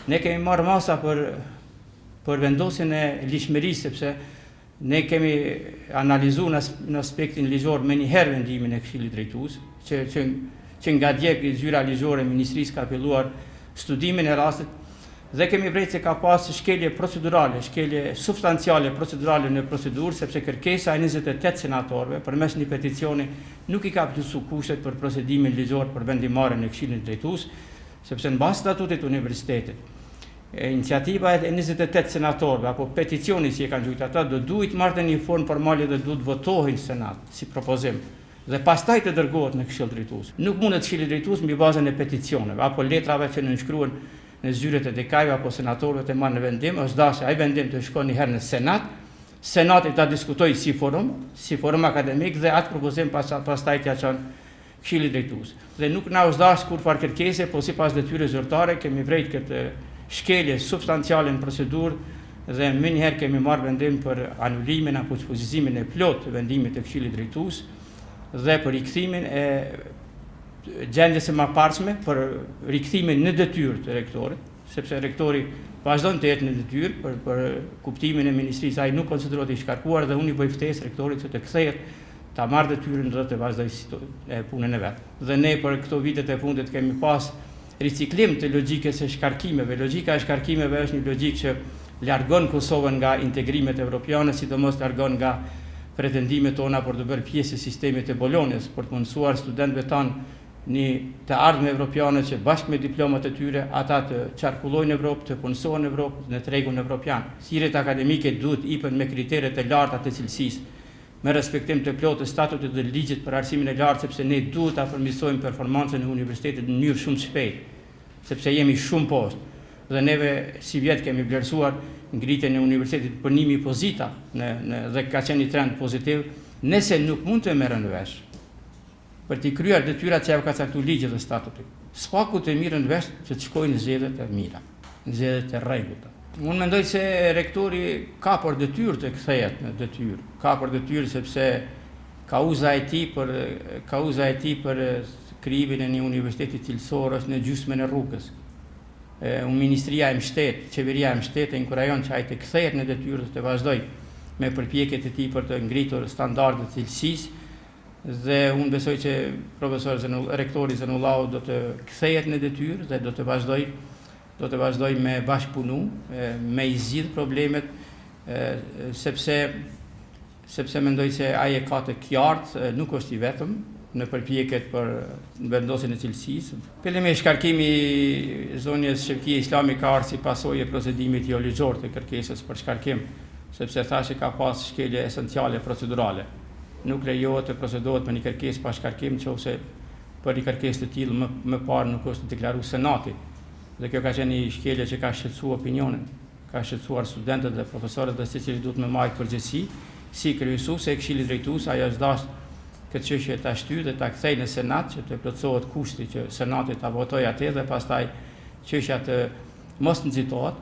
Ne kemi marrë masa për për vendosjen e ligjshmërisë sepse ne kemi analizu në, në aspektin ligjor menjëherë vendimin e Këshillit Drejtues, që që që nga dje zyra ligjore e ministrisë ka filluar studimin e rastit Dhe kemi vrejtë se ka pas shkelje procedurale, shkelje substanciale procedurale në procedurë, sepse kërkesa e 28 senatorëve përmes një peticioni nuk i ka plotësu kushtet për procedimin ligjor për vendimmarrjen në Këshillin Drejtues, sepse në bazë statutit të universitetit, iniciativa e 28 senatorëve apo peticioni si e kanë quajtur ata do duhet të marrë një formë formale dhe duhet votohej në Senat si propozim dhe pastaj të dërgohet në Këshill Drejtues. Nuk mundet Këshilli Drejtues mbi bazën e peticioneve apo letrave që nënshkruhen në zyret e dekajve apo senatorëve të marrë vendim, është dashur ai vendim të shkon një herë në Senat, Senati ta diskutojë si forum, si forum akademik dhe atë propozim pas, pastaj t'ia çon Këshillit Drejtues. Dhe nuk na është dashur kurrfarë kërkese, po sipas detyrës zyrtare kemi vrejt këtë shkelje substanciale në procedurë dhe menjëherë kemi marrë vendim për anulimin apo shfuqizimin e plotë të vendimit të Këshillit Drejtues dhe për rikthimin e gjendjes së mëparshme për rikthimin në detyrë të rektorit, sepse rektori vazhdon të jetë në detyrë për për kuptimin e ministrisë, ai nuk konsiderohet i shkarkuar dhe unë i bëj ftesë rektorit që të kthehet ta marrë detyrën dhe të vazhdojë punën e vet. Dhe ne për këto vitet e fundit kemi pas riciklim të logjikës së shkarkimeve. Logjika e shkarkimeve është një logjikë që largon Kosovën nga integrimet evropiane, sidomos largon nga pretendimet tona për të bërë pjesë e sistemit të Bolonjës, për të mundësuar studentëve tanë një të ardhme evropiane që bashkë me diplomat e tyre ata të qarkullojnë në Evropë, të punësohen në Evropë, në tregun evropian. Thirrjet akademike duhet ipen me kritere të larta të cilësisë, me respektim të plotë të statutit dhe ligjit për arsimin e lartë sepse ne duhet ta përmirësojmë performancën e universitetit në mënyrë shumë të shpejtë, sepse jemi shumë poshtë dhe neve sivjet kemi vlerësuar ngritjen e universitetit për 1000 pozita në, në, dhe ka qenë një trend pozitiv, nëse nuk mund të merren vesh për t'i kryer detyrat që jau ka caktuar ligji dhe statuti. Së paku të merren vesh që të shkojnë në zgjedhje të mira, në zgjedhje të rregullta. Unë mendoj se rektori ka për detyrë të kthehet në detyrë, ka për detyrë sepse kauza e tij për kauza e tij për krijimin e një universiteti cilësor është në gjysmën e rrugës. E, unë ministria e mbështet, qeveria e mbështet e inkurajon që ai të kthehet në detyrë dhe të vazhdojë me përpjekjet e tij për të ngritur standardet e cilësisë dhe unë besoj që profesor Zenull, rektori Zenullahu do të kthehet në detyrë dhe do të vazhdojë do të vazhdojë me bashkëpunu, me i zgjidh problemet, sepse sepse mendoj se ai e ka të qartë, nuk është i vetëm në përpjekjet për vendosjen e cilësisë. Fillimisht shkarkimi i zonjës Shevkie Islami ka ardhur si pasojë e procedimit jo ligjor të kërkesës për shkarkim, sepse thashë ka pas shkelje esenciale procedurale. Nuk lejohet të procedohet me një kërkesë pa shkarkim nëse për një kërkesë të tillë më, më parë nuk është deklaruar Senati. Dhe kjo ka qenë një shkelje që ka shqetësuar opinionin, ka shqetësuar studentët dhe profesorët dhe secili duhet me majtë përgjegjësi, si kryesuese e Këshillit Drejtues, ajo është dashur këtë çështje ta shtyjë dhe ta kthejë në Senat që të plotësohet kushti që Senati ta votojë atë dhe pastaj çështja të mos nxitohet.